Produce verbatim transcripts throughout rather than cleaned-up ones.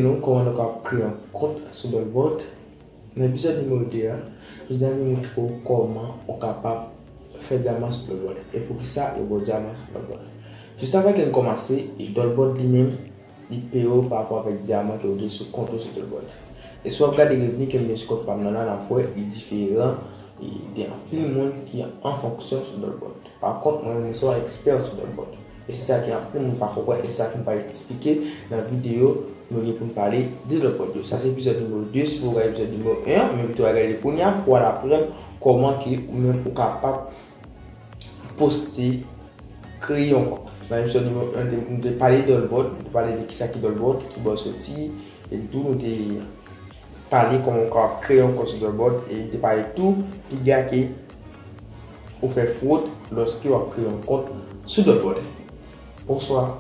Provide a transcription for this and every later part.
Nou kòman nou kapab kreye yon kont sou Dollboard. Nan epizòd nimewo de a, jodi a m montre w kòman ou kapab fè dyaman sou Dollboard e poukisa yo ba w dyaman sou Dollboard. Jis avan ke n kòmanse, e Dollboard li menm, li peye w pa rapò avèk dyaman ke w gen sou kont ou sou Dollboard. E si w ap gade revni ke m gen sou kont pa m nan la, n ap wè li diferan e de anpil moun ki an fonksyon sou Dollboard. Pa kont, mwen menm, mwen se yon ekspè sou Dollboard. E se sa ke anpil moun pa konprann, e se sa ke m pral eksplike nan videyo nou gen pou n pale de Dollboard yo. Sa se epizòd nimewo de, si w gade epizòd nimewo en an, m envite w al gade li kounye a pou w al aprann kòman ke ou menm ou kapab poste, kreye yon kont. Nan epizòd nimewo en, nou te pale de Dollboard, nou te pale de kisa ki Dollboard, ki bò l soti, e tou nou te pale kòman w kapab kreye yon kont sou Dollboard, e nou te pale tou piga ke ou fè fwòd lòske w ap kreye yon kont sou Dollboard. Bonswa,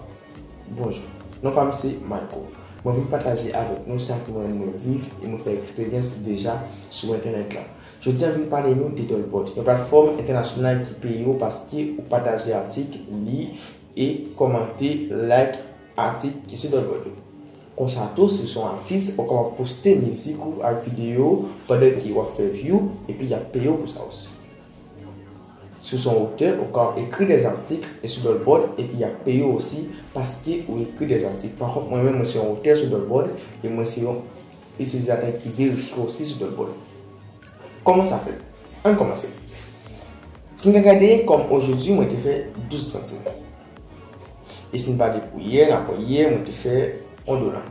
bonjou. Non pa m se Michael. Mwen vin pataje avèk nou sa ke mwen menm mwen viv e mwen fè eksperyans deja sou entènèt la. Jodi a m vin pale nou de Dollboard, yon platfòm entènasyonal ki peye w paske ou pataje atik, li e kòmante, like atik ki sou Dollboard yo. Konsa tou, si w se yon atis, ou kapab poste mizik ou ak videyo w pandan ke w ap fè view epi y ap peye w pou sa osi. Si w se yon otè, ou kapab ekri dèzatik e sou Dollboard epi y ap peye w osi paske ou ekri dèzatik. Pa kont, mwen menm, mwen se yon otè sou Dollboard e mwen se yon itilizatè ki verifye osi sou Dollboard. Kòman sa fèt? Ann kòmanse. Si n ka gade kòm ojodi, mwen te fè douz santim. E si n pale pou yè, n ap wè yè, mwen te fè yon dola.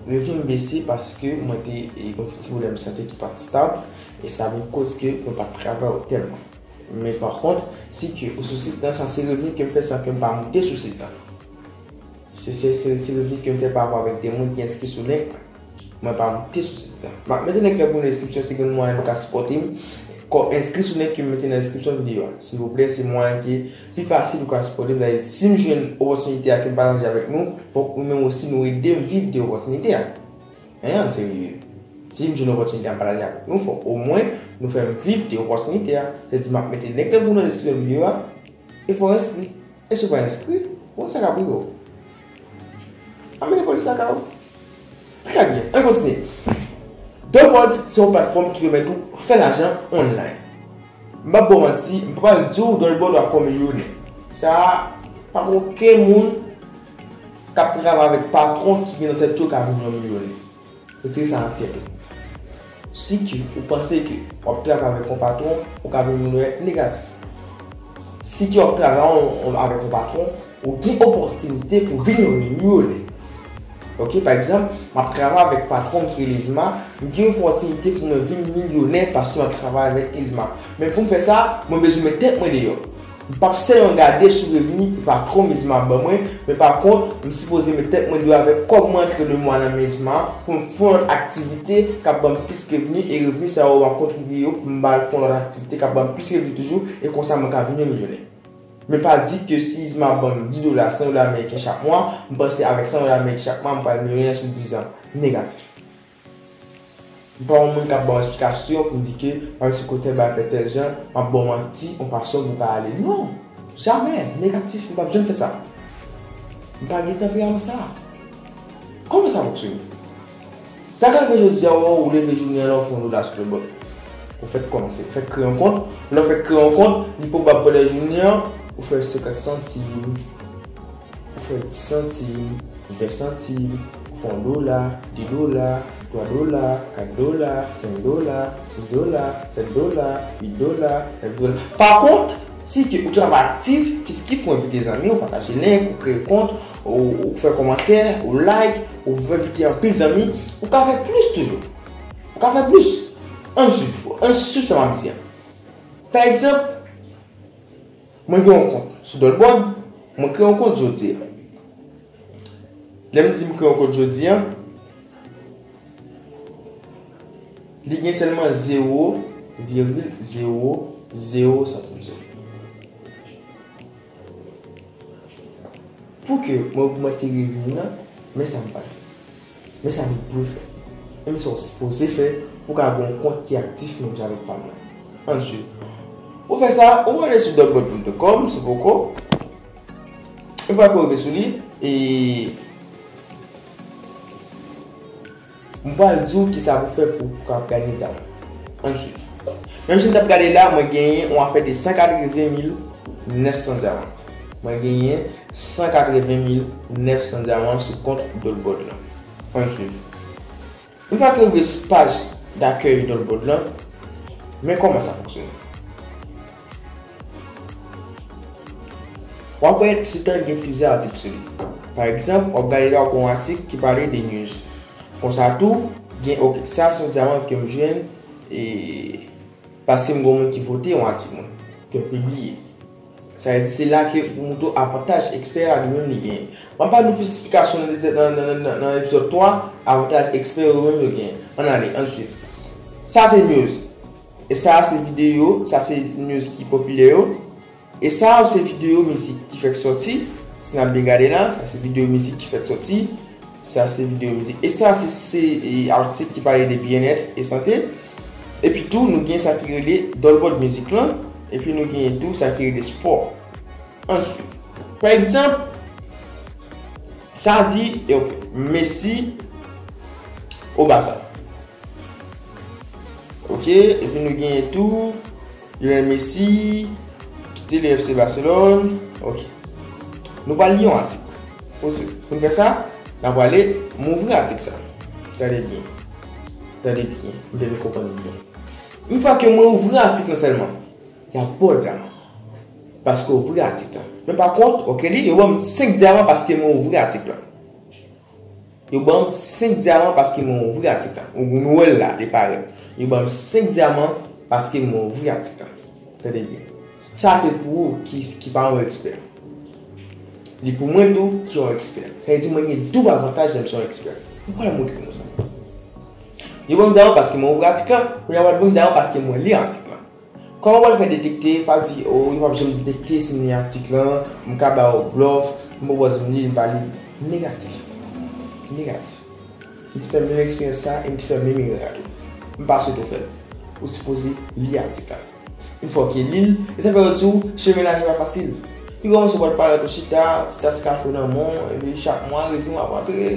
Revni m bese paske mwen te, e, gen yon ti pwoblèm sante ki pa t stab, e sa vin koz ke mwen pa t travay tèlman. Men pa kont, si ke ou sou sit lan, sa se revni ke m fè san ke m pa moute sou sit lan. Se, se, se, se revni ke m fè pa rapò avèk de moun ki enskri sou link mwen. Mwen pa moute sou sit lan. M ap mete link lan pou nou nan deskripsyon, si gen mwayen nou ka sipòte m. Kòm enskri sou link ke m mete nan deskripsyon videyo a. Silvouplè, se mwayen ki pi fasil ou ka sipòte m. Sa vle di, si m jwenn opòtinite a ke m pataje avèk nou, fòk ou menm osi nou ede m viv de opòtinite a. Hein, ann serye. Si m jwenn opòtinite a m pataje avèk nou, fòk omwen nou fè m viv de opòtinite a. Se di m ap mete link lan pou nou nan deskripsyon videyo a. E fò w enskri. E si w pa enskri, ou konn sa k ap rive w. Ap mennen polis lakay ou. Trè byen, ann kontinye. Dollboard se yon platfòm ki pèmèt ou fè lajan online. M p ap ba w manti, m p ap di w Dollboard w ap fè w milyonè. Sa, pa gen okenn moun k ap travay avèk patwon ki gen nan tèt yo ka vin yon milyonè. Retire sa nan tèt ou. Si ke ou panse ke w ap travay avèk yon patwon, ou ka vin yon milyonè negatif. Si ke w ap travay yon, yon, avèk yon patwon, ou gen opòtinite pou vin yon milyonè. Oke, pa egzanp, m ap travay avèk patwon m ki rele Isma, m gen opòtinite pou mwen vin milyonè paske m ap travay avèk Isma. Men pou m fè sa, mwen bezwen met tèt mwen deyò. M p ap sèlman gade sou revni patwon m Isma ap ban mwen, men pa kont, m sipoze met tèt mwen deyò avèk kòb mwen antre lemwa nan men Isma pou m fè yon lòt aktivite k ap ban m plis revni, e revni sa yo m ap kontribye yo pou m ba l fè yon lòt aktivite k ap ban m plis revni toujou, e konsa mwen ka vin yon milyonè. Men pa di ke si Isma ap ban m dis dola, san dola ameriken chak mwa, m panse avèk san dola ameriken chak mwa, m pral milyonè sou diz an. Negatif. M pa yon moun k ap ba w esplikasyon pou m di ke, pa egzanp, si kote bagay fè tèl jan, m ap ba w manti yon fason pou w ka ale. Non! Jamè! Negatif, m p ap janm fè sa. M pa gen tanperman sa. Kòman sa fonksyone? Sa k rive jodi a, ou, ou leve jounen an la, ou fè yon dola sou Dollboard. Ou fèk kòmanse, ou fèk kreye yon kont. Lè w fèk kreye yon kont, li pwobab pandan jounen an, ou fè senkant santim, ou fè dis santim, ven santim, ou fè yon dola, de dola, twa dola, kat dola, senk dola, sis dola, sèt dola, uit dola, nèf dola. Pa kont, si ke ou travay aktif, ki, ki fè w envite zanmi w, pataje link, ou kreye kont, ou, ou fè kòmantè, ou like, ou fè envite anpil zanmi, ou ka fè plis toujou. Ou ka fè plis. Ann swiv, ann swiv sa m ap di a. Pa egzanp, mwen gen yon kont sou Dollboard, mwen kreye yon kont jodi a. Lè m di m kreye yon kont jodi a, li gen sèlman zewo vigil zewo zewo santim sou li. Pou ke mwen ogmante revni m nan, men sa m pral fè. Men sa m dwe fè. E men sa w sipoze fè pou w ka gen yon kont ki aktif menm jan avèk pa m nan. Ann swiv. Pou fè sa, ou prale sou dollboard point com, si w poko. Yon fwa ke w rive sou li, e M pral di w kisa pou fè pou w kapab gade dyaman. Ann swiv. Menm si m t ap gade la, mwen genyen yon afè de san katreven mil nèf san dyaman. Mwen genyen san katreven mil nèf san dyaman sou kont Dollboard lan. Ann swiv. Yon fwa ke w rive sou paj dakèy Dollboard lan, men kòman sa fonksyone. W ap wè site lan gen plizyè atik sou li. Pa egzanp, w ap gade la, w ap wè yon atik ki pale de news. Konsa tou, gen, ok, sa se yon dyaman ke m jwenn, e, paske m gen yon moun ki vote yon atik mwen, ke m pibliye. Sa vle di se la ke pou montre w avantaj ekspè a li menm li genyen. M ap ba nou plis esplikasyon nan, nan, nan, nan, nan, nan epizòd twa, avantaj ekspè yo menm yo genyen. Ann ale, ann swiv. Sa se news. E sa se videyo, sa se news ki popilè yo. E sa yo se videyo mizik ki fèk sòti. Si n ap byen gade la, sa se videyo mizik ki fèk sòti. Sa se videyo mizik. E sa se, se, e, atik ki pale de byennèt e sante. Epi tou, nou gen sa ki rele Dollboard mizik lan. Epi nou gen tou sa ki rele spò. Ann swiv. Pa egzanp, sa di, e, ok, Messi au Barça. Ok, epi nou gen tou Lionel Messi kite le F C Barcelone. Ok. Nou pral li yon atik. Pou, pou n fè sa, n ap prale, m ouvri atik sa. Tande byen. Tande byen. M vle nou konprann byen. Yon fwa ke mwen ouvri atik lan sèlman, y ap ba w dyaman. Paske w ouvri atik lan. Men pa kont, ok, li, yo ban m senk dyaman paske mwen ouvri atik lan. Yo ban m senk dyaman paske mwen ouvri atik lan. Ou, nou wè l la, li parèt. Yo ban m senk dyaman paske mwen ouvri atik lan. Tande byen. Sa se pou ou ki, ki pa yon ekspè. Li pou mwen tou ki yon ekspè. Sa vle di mwen gen doub avantaj lè m se yon ekspè. Mwen pral montre nou sa. Yo ban m dyaman paske mwen ouvri atik lan, kounye a yo pral ban m dyaman paske mwen li atik lan. Kòman w pral fè detekte, pa di, o, yo p ap janm detekte si m li atik lan, m ka ba yo blòf, m pwopoze m li, m pa li. Negatif. Negatif. M te fè menm eksperyans sa e m te fè menm erè a tou. M pa swete w fè l. Ou sipoze li atik la. Yon fwa w li l, e sa fè yo di w, chemen lajan pa fasil. Pi kòmanse w pral parèt ou chita, ti tas kafe w nan men w, epi chak mwa, revni w ap rantre.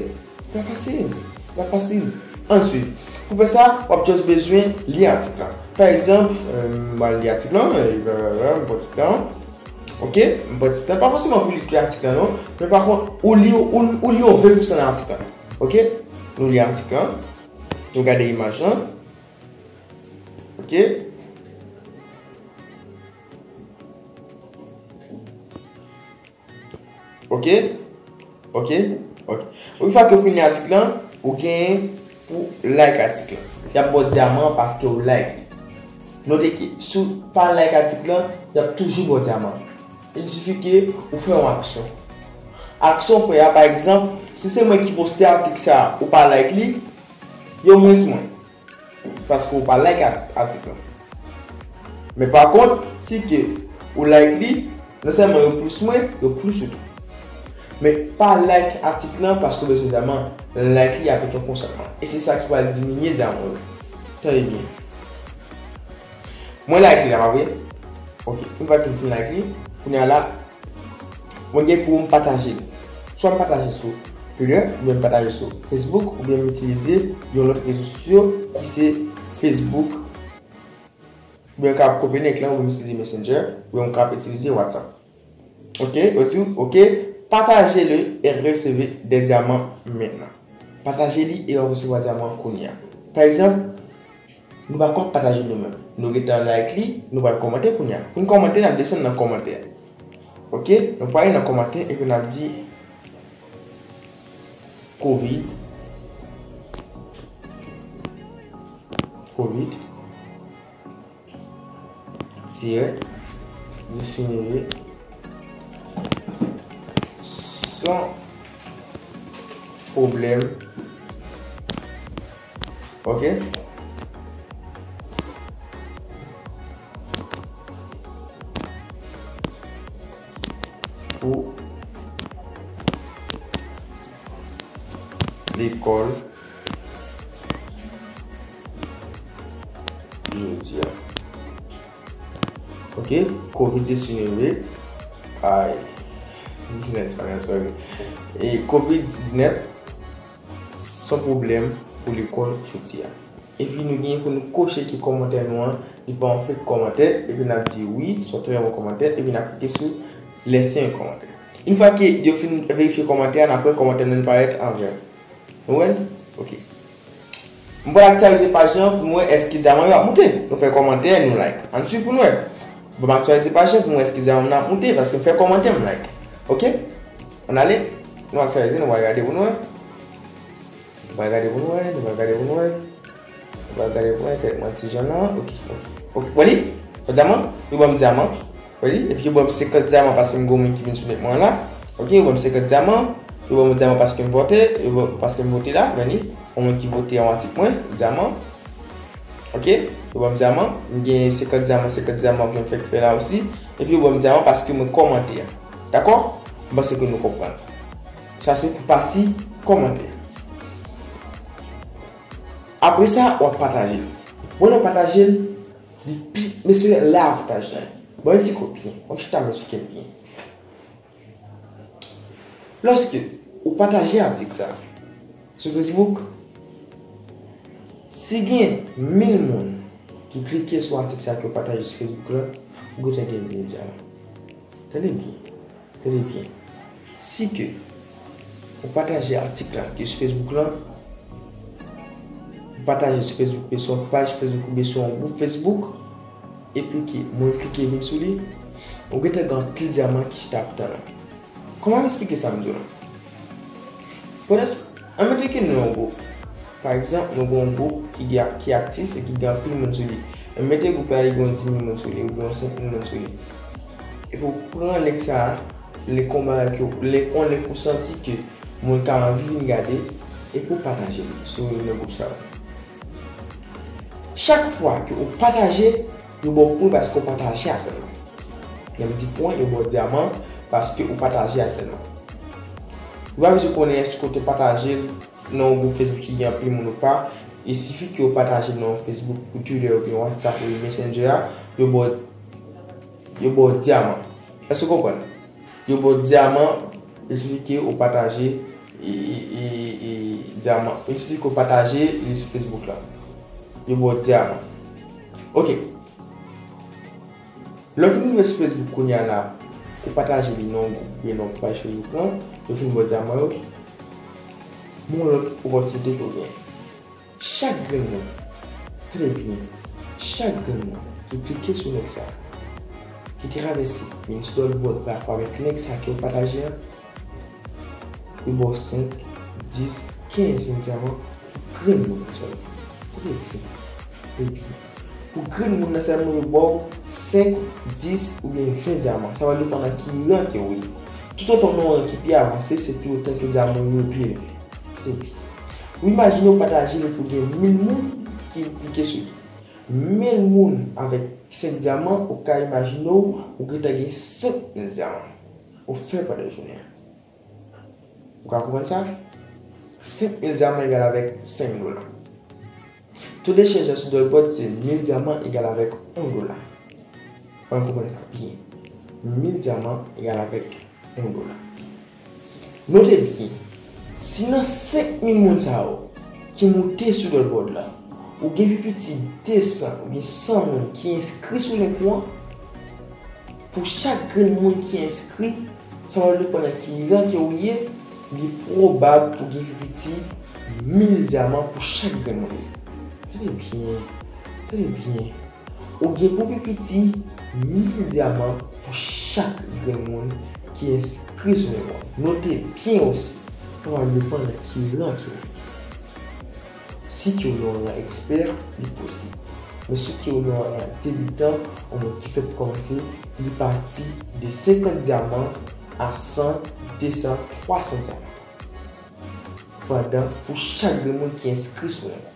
Pa fasil. Pa fasil. Ann swiv. Pou fè sa, w ap just bezwen li atik la. Pa egzanp, euh, m pral li atik lan, e blablabla, m pran ti tan. Ok? M pran ti tan. Pa fòseman pou li tout atik lan, non. Men pa kont, ou li, ou, ou li yon ven pousan nan atik lan. Ok? Nou li atik lan. Nou gade imaj lan. Ok? Ok? Ok? Ok. Yon fwa ke w fin li atik lan, ou genyen pou like atik lan. Y ap ba w dyaman paske w like li. Note ke si w pa like atik lan, y ap toujou ba w dyaman. Il sifi ke ou fè yon aksyon. Aksyon w fè a, pa egzanp, si se mwen ki poste atik sa a, ou pa like li, yo mwens mwen. Paske ou pa like at-, atik lan. Men pa kont, si ke ou like li, non sèlman yo plis mwen, yo plis ou tou. Men pa like atik lan paske w bezwen dyaman, like li avèk yon konsantman. E se sa ki pral diminye dyaman yo. Tande byen. Mwen like li la, pa vre? Ok, yon fwa ke m fin like li, kounye a la, mwen gen pou m pataje li. Swa m pataje sou Twitter, oubyen m pataje sou Facebook, oubyen m itilize yon lòt rezo sosyo ki se Facebook. Oubyen m ka kopye link lan, oubyen m itilize Messenger, oubyen m ka itilize WhatsApp. Ok, yo di w, ok, partagez-le et recevez des diamants maintenant. Pataje li e w ap resevwa dyaman kounye a. Pa egzanp, nou pa konn pataje nou menm. Nou gentan like li, nou pral kòmante kounye a. Pou n kòmante, n ap desann nan kòmantè. Ok, nou pral nan kòmantè epi n ap di Covid. Covid. Tiret, diminye san pwoblèm. Ok? Pou lekòl jodi a. Ok, Covid diznèf, ay, diznèf, sorry. E Covid diznèf, se yon pwoblèm pou lekòl jodi a. Epi nou gen pou nou koche ki kòmantè nou an, li pa yon fake kòmantè, epi n ap di wi, se yon trè bon kòmantè, epi n ap klike sou laisser un commentaire. Yon fwa ke yo fin verifye kòmantè a, n ap wè kòmantè nou parèt anvè. Nou wè l? Ok. M pral aktyalize paj lan pou m wè èske dyaman yo ap moute. Nou fè kòmantè, nou like. Ann swiv pou n wè. Bon, m aktyalize paj lan pou m wè èske dyaman m nan ap moute, paske m fè kòmantè, m like. Ok? Ann ale. Nou aktyalize, nou pral gade pou n wè. Nou pral gade pou n wè, nou pral gade pou n wè. Nou pral gade pou n wè, kèk mwen ti jan nan. Ok, ok. Ok, wè li? Wè dyaman? Yo ban m dyaman. Wè li? Epi yo ban m senkant dyaman paske m gen yon moun ki vin sou nèt mwen la. Ok, yo ban m senkant dyaman. Yo ban m dyaman paske m vote. Yo ban, paske m vote la, wè li? Yon moun ki vote yon atik mwen, dyaman. Ok, yo ban m dyaman. M gen senkant dyaman, senkant dyaman ke m fèk fè la osi. Epi yo ban m dyaman paske mwen kòmante a. Dakò? M panse ke nou konprann. Sa se pou pati kòmantè. Apre sa, w ap pataje l. Bon, lè w pataje l, li pi, mesye, lè avantaj la. Bon, yon ti kout byen. Yon ti ta m esplike l byen. Lòske ou pataje atik sa sou Facebook, si gen mil moun ki klike sou atik sa ke w pataje sou Facebook la, ou gentan gen mil dyaman. Tande byen. Tande byen. Si ke ou pataje atik la ki sou Facebook la, ou pataje sou Facebook, oubyen sou yon paj Facebook, oubyen sou yon gwoup Facebook, epi ke moun klike vin sou li, ou gentan gen anpil dyaman ki chita ap tann ou. Kòman m esplike sa m di w la? Pandan, anmete ke nou yon gwoup. Pa egzanp, nou gen yon gwoup ki gen, ki aktif e ki gen anpil moun sou li. Anmete gwoup la, li gen yon dis mil moun sou li, oubyen yon senk mil moun sou li. Epi w pran link sa a, link yon bagay ke, link yon link ou santi ke moun ka anvi vin gade, epi w pataje li sou nan gwoup sa a. Chak fwa ke ou pataje, yo ba w pwen paske w pataje a sèlman. Lè m di pwen, yo ba w dyaman paske ou pataje a sèlman. Ou pa bezwen konnen èske w te pataje l nan yon gwoup Facebook ki gen anpil moun ou pa. Il sifi ke w pataje l nan yon Facebook ou Twitter oubyen WhatsApp oubyen Messenger a, yo ba w, yo ba w dyaman. Èske w konprann? Yo ba w dyaman, il sifi ke w pataje, e, e, e, e, dyaman. Il sifi ke w pataje li sou Facebook la. Yo ba w dyaman. Ok. Lè w fin rive sou Facebook kounye a la, ou pataje li nan yon gwoup oubyen nan yon paj Facebook lan, yo fin ba w dyaman yo, men yon lòt opòtinite ke w genyen. Chak grenn moun, tande byen, chak grenn moun ki klike sou link sa a, ki travèse vin sou Dollywood la avèk link sa a ke w pataje a, yo ba w senk, dis, kenz mil dyaman pou grenn moun nan sèlman. Tande byen, tande byen. Pou grenn moun nan sèlman yo ba w senk, dis oubyen ven dyaman. Sa va depann nan ki ran ke w ye. Toutotan w nan yon ran ki pi avanse, se toutotan ke dyaman w yo pi elve. Tande byen. Ou imajine w pataje li pou gen mil moun ki klike sou li. Mil moun avèk senk dyaman, ou ka imajine w, ou gentan gen senk mil dyaman. Ou fè pandan jounen an. Ou ka konprann sa? Senk mil dyaman egal avèk senk dola. To de chanj lan sou Dollywood se mil dyaman egal avèk yon dola. Fò n konprann sa byen. Mil dyaman egal avèk yon dola. Note byen, si nan senk mil moun sa yo ki moute sou Dollywood la, ou gen pi piti de san oubyen san moun ki enskri sou link ou an, pou chak grenn moun ki enskri, sa va depann nan ki ran ke w ye, li pwobab pou gen pi piti mil dyaman pou chak grenn moun. Tande byen, tande byen. Ou gen pou pi piti mil dyaman pou chak grenn moun ki enskri sou link ou an. Note byen osi, sa va depann nan ki ran ke w ye. Si ke w nan yon ran ekspè, li posib. Men si ke w nan yon ran debitan, yon moun ki fèk kòmanse, li pati de senkant dyaman a san, de san, twa san dyaman. Pandan pou chak grenn moun ki enskri sou link.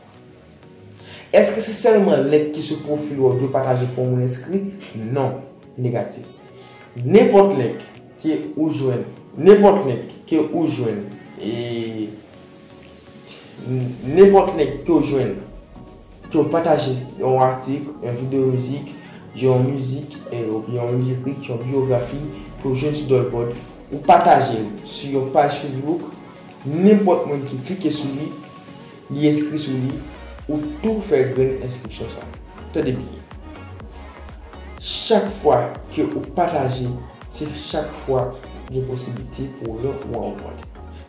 Èske se sèlman link ki sou pwofil ou w dwe pataje pou yon moun enskri? Non. Negatif. Nenpòt link ke ou jwenn, nenpòt link ke ou jwenn, e, nenpòt link ke w jwenn, ke w pataje yon atik, yon videyo mizik, yon mizik, e, oubyen yon lirik, yon biyografi, ke w jwenn sou Dollywood, ou pataje l sou yon paj Facebook, nenpòt moun ki klike sou li, li enskri sou li, ou tou fè grenn enskripsyon sa. Tande byen. Chak fwa ke ou pataje, se chak fwa gen posiblite pou ou rann ou an.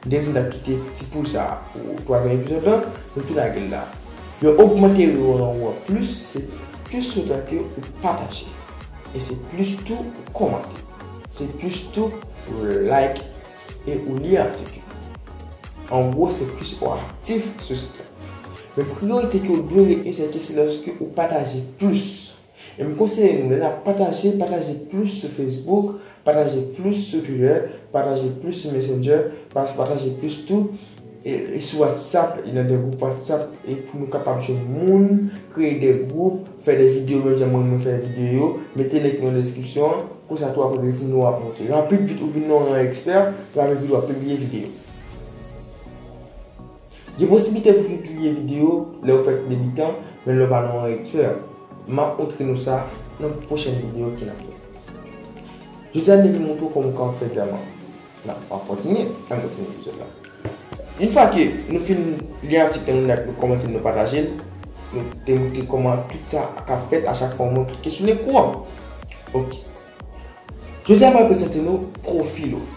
M te di n t ap kite ti poul sa a pou twazyèm epizòd la, nou tou lage l la. Yo ogmante reward an ou an plis, se plis lontan ke ou pataje. E se plis tou ou kòmante. Se plis tou ou like e ou li atik yo. An gwo, se plis ou aktif sou sit la. Men priyorite ke ou dwe retni, se ke se lòske ou pataje plis. E m konseye nou, lè n ap pataje, pataje plis sou Facebook, pataje plis sou Twitter, pataje plis sou Messenger, pa- pataje plis tou e, e sou WhatsApp, e nan de gwoup WhatsApp, e pou nou kapab jwenn moun, kreye de gwoup, fè de videyo, menm jan mwen, mwen fè videyo, mete link nan deskripsyon an, konsa tou apre vin nou ap monte. Rapid vit ou vin nan yon ekspè, rapid vit w ap pibliye videyo. Gen posiblite pou pibliye videyo lè w fèk debitan, men lè w pa nan yon ekspè. M ap montre nou sa nan pwochèn videyo ke n ap fè. Jodi a, m te vin montre w kòman w kapab fè dyaman. N ap kontinye, ann kontinye epizòd la. Yon fwa ke nou fin li atik la, nou like, nou kòmante, nou pataje l, nou te montre kòman tout sa ka fèt a chak fwa w monte tout kesyon nan kou an. Ok. Jodi a, m ap prezante nou pwofil ou.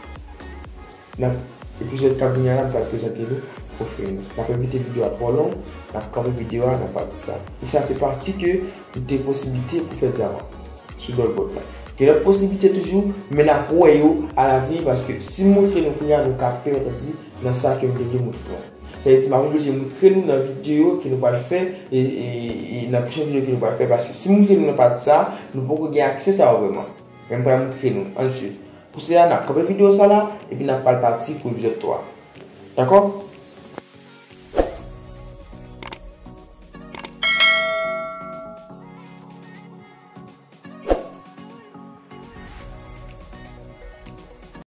Nan epizòd k ap vini an la, m pral prezante nou pwofil nou. N ap evite videyo a twò long, n ap kanpe videyo a nan pati sa. Pou sa, se pati ke nou te posiblite pou fè dyaman sou Dollbot la. Gen lòt posiblite toujou, men n ap wè yo alavni, paske si m montre nou kounye a, nou ka pèdi nan sa ke m te vle montre nou. Sa vle di, m ap oblije montre nou nan videyo ke nou pral fè, e, e, e nan pwochèn videyo ke nou pral fè, paske si m montre nou nan pati sa, nou poko gen aksè sa yo vrèman. Men m pral montre nou, ann swiv. Pou sela, n ap kanpe videyo sa la, epi n ap pral pati pou epizòd twa. Dakò?